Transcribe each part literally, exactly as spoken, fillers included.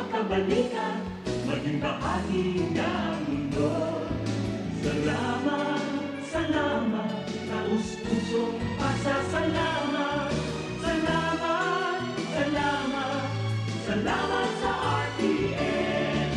Kabalikan, maging bahagi ng mundo. Salamat, salamat, taos-pusong pasasalamat. Salamat, salamat, salamat sa R T N.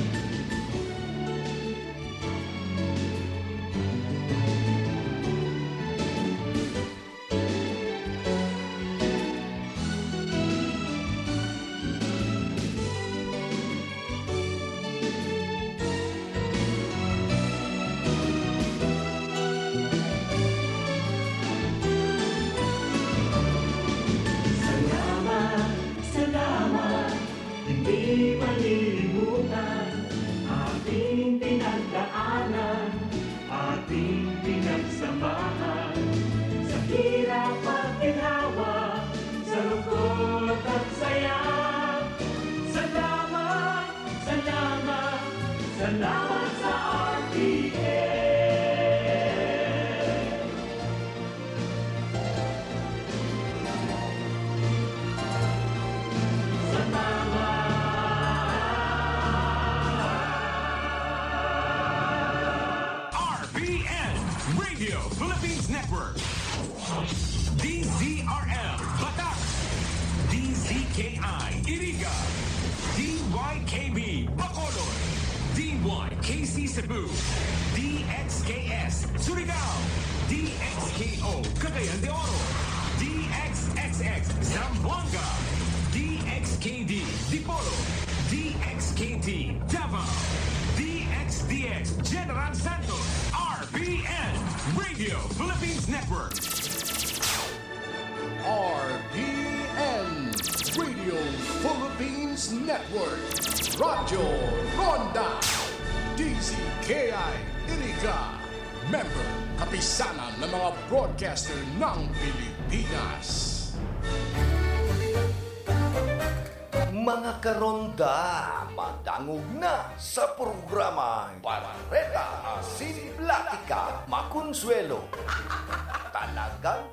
Salamat, salamat, hindi malilimutan ating pinagdaanan, ating pinagsamahan, sa hirap at ginhawa, sa lungkot at saya. Salamat, salamat, salamat sa R T N. Salamat. R P N, Radio Philippines Network. D Z R M, Batac. D Z K I, Iriga. D Y K B, Bacolod. D Y K C Cebu. D X K S, Surigao. D X K O, Cagayan de Oro. D X X X, Zamboanga. D X K D, Dipolog. D X K T, Davao. D X D X, General Santos. R P N, Radio Philippines Network. R P N, Radio Philippines Network. Radyo Ronda. D Z K I Iriga. Member, Kapisanan ng mga Broadcaster ng Pilipinas. Mga karonda, madangog na sa programang Bareta Asin Platika, Makonsuelo. Talagang,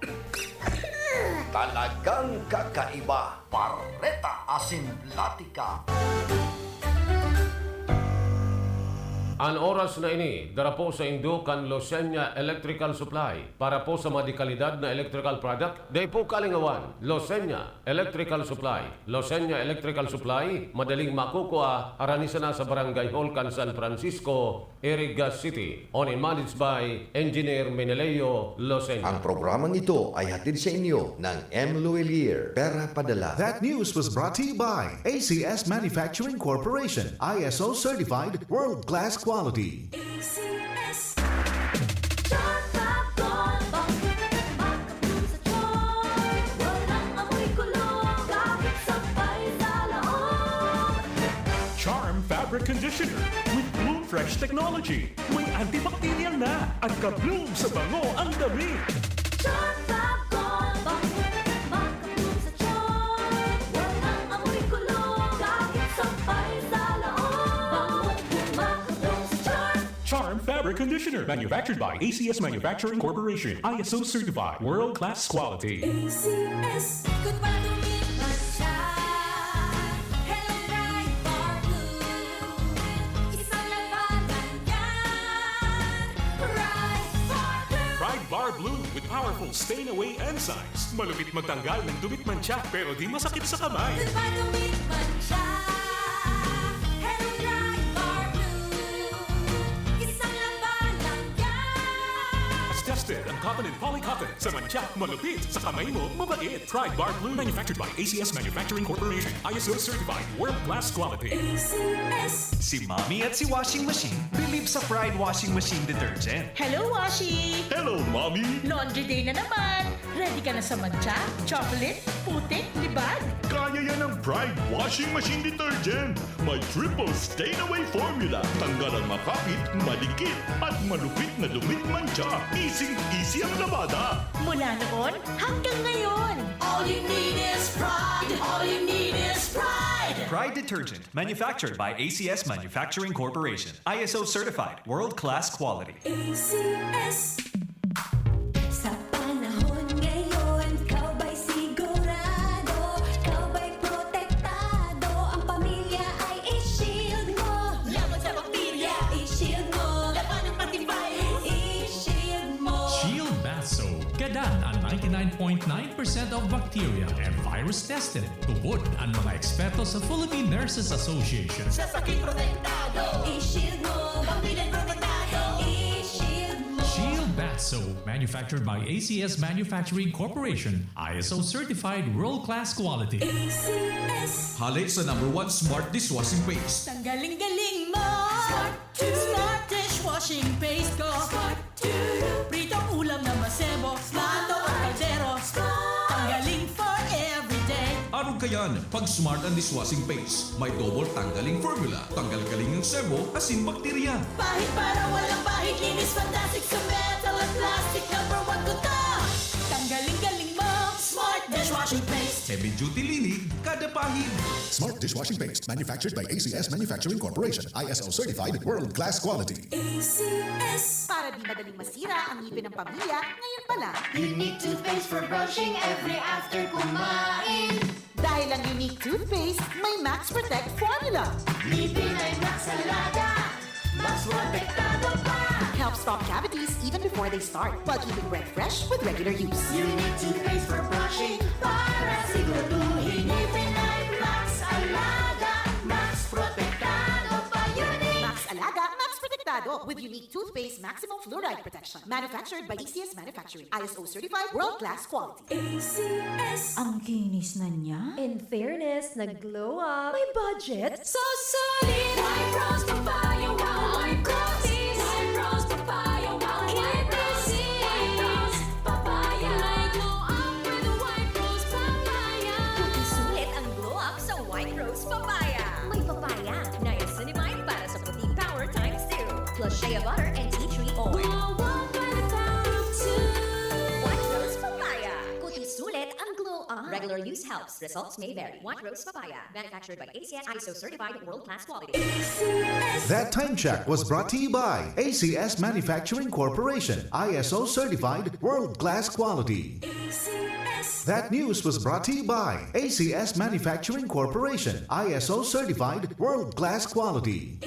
talagang kakaiba. Bareta Asin Platika. An oras na ini, dara po saindo kan Losenya Electrical Supply. Para po sa mga dekalidad na electrical product, dai po kalingawan. Losenya Electrical Supply. Losenya Electrical Supply, madaling makukua, harani sana sa Barangay Hall kan San Francisco, Iriga City. Owned and managed by Engineer Meneleo Losenya. Ang programang ito ay hatid sa inyo ng M Luelier, Pera Padala. That news was brought to you by A C S Manufacturing Corporation, I S O certified, world-class quality. A C S. Sharp Pag Gold, bangkit at makabloom sa Charm. Walang amoy kulo, kahit sampay sa loob. Charm Fabric Conditioner with Bloom Fresh Technology. May antibacterial na at ka-bloom sa bango ang damit. Charm Pag Gold, bangkit at makabloom sa Charm. Walang amoy kulo, kahit sampay sa loob. Bangong kumakabloom sa Charm. Charm Fabric Conditioner, manufactured by A C S Manufacturing Corporation. I S O certified, world-class quality. A C S. Goodbye to me, Mancha. Hello, Pride Bar Blue. Isang labanan yan. Pride Bar Blue. Pride Bar Blue with powerful stain away enzymes. Malupit magtanggal ng dumit, mantsa, pero di masakit sa kamay. Goodbye to me, Mancha. Hello, Pride Bar Blue. Isang labanan yan. Mas tested ang cotton and poly cotton. Sa mantsa, malupit. Sa kamay mo, mabait. Pride Bar Blue, manufactured by A C S Manufacturing Corporation. I S O certified, world-class quality. A C S. Si Mommy at si Washing Machine believe sa Pride Washing Machine Detergent. Hello, Washi! Hello, Mommy! Laundry day na naman! Ready ka na sa mantsa, chocolate, putik, libag? Kaya yan ng Pride Washing Machine Detergent. May triple stain away formula. Tanggal ang makapit, madikit, at malupit na dumit, mantsa. Easy-easy ang labada. Mula noon hanggang ngayon. All you need is Pride. All you need is Pride. Pride Detergent, manufactured by A C S Manufacturing Corporation. I S O certified, world-class quality. A C S. Sa panahon ngayon, ikaw ba'y sigurado? Ikaw ba'y protektado? Ang pamilya ay nine point nine percent of bacteria and virus tested. Tubod an mga eksperto sa Philippine Nurses Association. Sa sakit protektado, i-shield mo. Pamilya protektado, i-shield mo. Shield Bath Soap, manufactured by A C S Manufacturing Corporation, I S O certified world-class quality. A C S. Hali sa number one smart dishwashing paste. Tanggaling-galing mo. Smart to. Smart dishwashing paste ko. Smart to. Pritong ulam na masebo. Plato o kaldero. Smart. Tanggaling for everyday. Arog kayan, pag smart ang dishwashing paste. May double tanggaling formula. Tanggal galing ang sebo, asin bakterya. Pahid para walang bahid. Linis fantastic sa metal at plastic. Number one ko to. Tanggaling-galing mo. Smart dishwashing paste. Heavy duty linig, kada pahid. Smart dishwashing paste, manufactured by A C S Manufacturing Corporation, I S O certified, world-class quality. A C S. Para di madaling masira ang ngipin ng pamilya, ngayon pa lang. Unique toothpaste for brushing every after kumain. Dahil ang Unique Toothpaste may Max Protect Formula. Ngipin ay Max Alaga. Max Protektado pa. Helps stop cavities even before they start, while keeping breath fresh with regular use. Unique toothpaste for brushing para siguraduhin ngipin ay Max Alaga. Max Protektado pa. Unique. Max Alaga, Max Protektado with Unique Toothpaste Maximum Fluoride Protection. Manufactured by A C S Manufacturing. I S O certified, world-class quality. A C S. Ang kinis na niya. In fairness, nag-glow up. May budget? So solid! White Rose Papaya, wow! White Rose! White Rose Papaya, wow! White Rose! White Rose Papaya! May glow up with White Rose Papaya! Puti sulit ang glow up sa White Rose Papaya. May papaya, niacinamide para sa puti, power times two, plus shea butter and tea tree oil. Glow up by the power of two! White Rose Papaya. Puti sulit ang glow up. Regular use helps. Results may vary. White Rose Papaya. Manufactured by A C S, I S O certified, world-class quality. That time check was brought to you by A C S Manufacturing Corporation, I S O certified, world-class quality. That news was brought to you by A C S Manufacturing Corporation, I S O certified, world-class quality.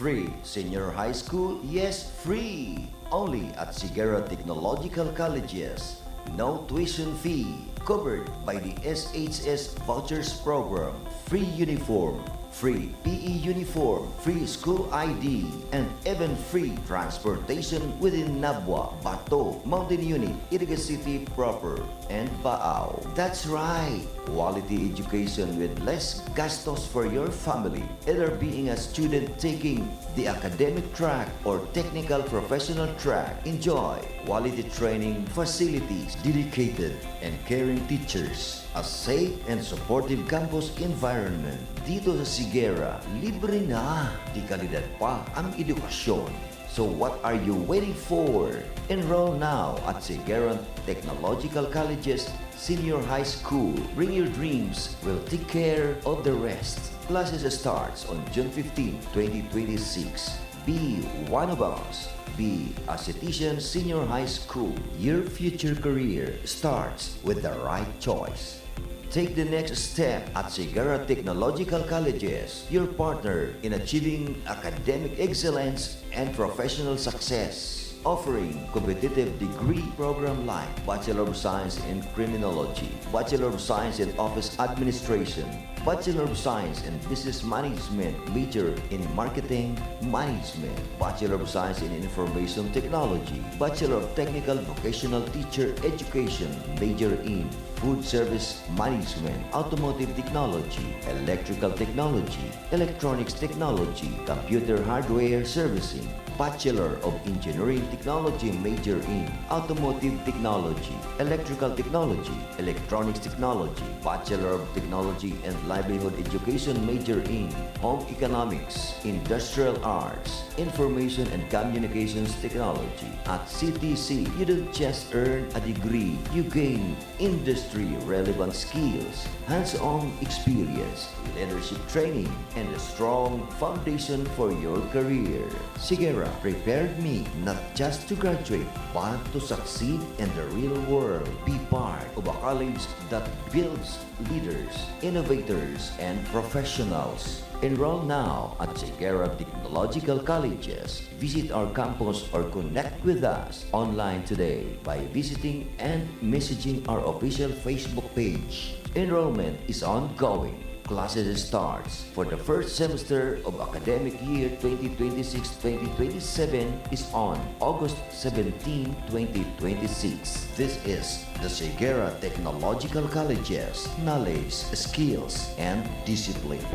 Free senior high school? Yes, free! Only at Sigera Technological Colleges. No tuition fee, covered by the S H S Vouchers Program. Free uniform, free P E uniform, free school I D, and even free transportation within Nabua, Bato, Mountain Unit, Iriga City proper, and Baao. That's right! Quality education with less gastos for your family, either being a student taking the academic track or technical professional track. Enjoy quality training facilities, dedicated and caring teachers, a safe and supportive campus environment. Dito sa Sigera, libre na, de kalidad pa ang edukasyon. So what are you waiting for? Enroll now at Sigera Technological College's Senior High School. Bring your dreams, we'll take care of the rest. Classes starts on June fifteen, twenty twenty-six. Be one of us. Be a Citizen Senior High School. Your future career starts with the right choice. Take the next step at Sigara Technological Colleges, your partner in achieving academic excellence and professional success. Offering competitive degree program like Bachelor of Science in Criminology, Bachelor of Science in Office Administration, Bachelor of Science in Business Management, major in Marketing Management, Bachelor of Science in Information Technology, Bachelor of Technical Vocational Teacher Education, major in Food Service Management, Automotive Technology, Electrical Technology, Electronics Technology, Computer Hardware Servicing, Bachelor of Engineering Technology major in Automotive Technology, Electrical Technology, Electronics Technology, Bachelor of Technology and Livelihood Education major in Home Economics, Industrial Arts, Information and Communications Technology. At C T C, you don't just earn a degree, you gain industry-relevant skills, hands-on experience, leadership training, and a strong foundation for your career. Sigera prepared me not just to graduate, but to succeed in the real world. Be part of a college that builds leaders, innovators, and professionals. Enroll now at Segura Technological Colleges. Visit our campus or connect with us online today by visiting and messaging our official Facebook page. Enrollment is ongoing. Classes starts for the first semester of academic year twenty twenty-six twenty twenty-seven is on August seventeen, twenty twenty-six. This is the Segura Technological Colleges. Knowledge, skills, and discipline.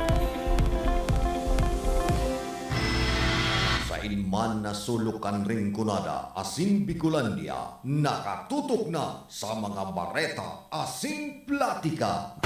Sa inman na sulok kan Rinconada asin Bicolandia, nakatutok na sa mga bareta asin platika.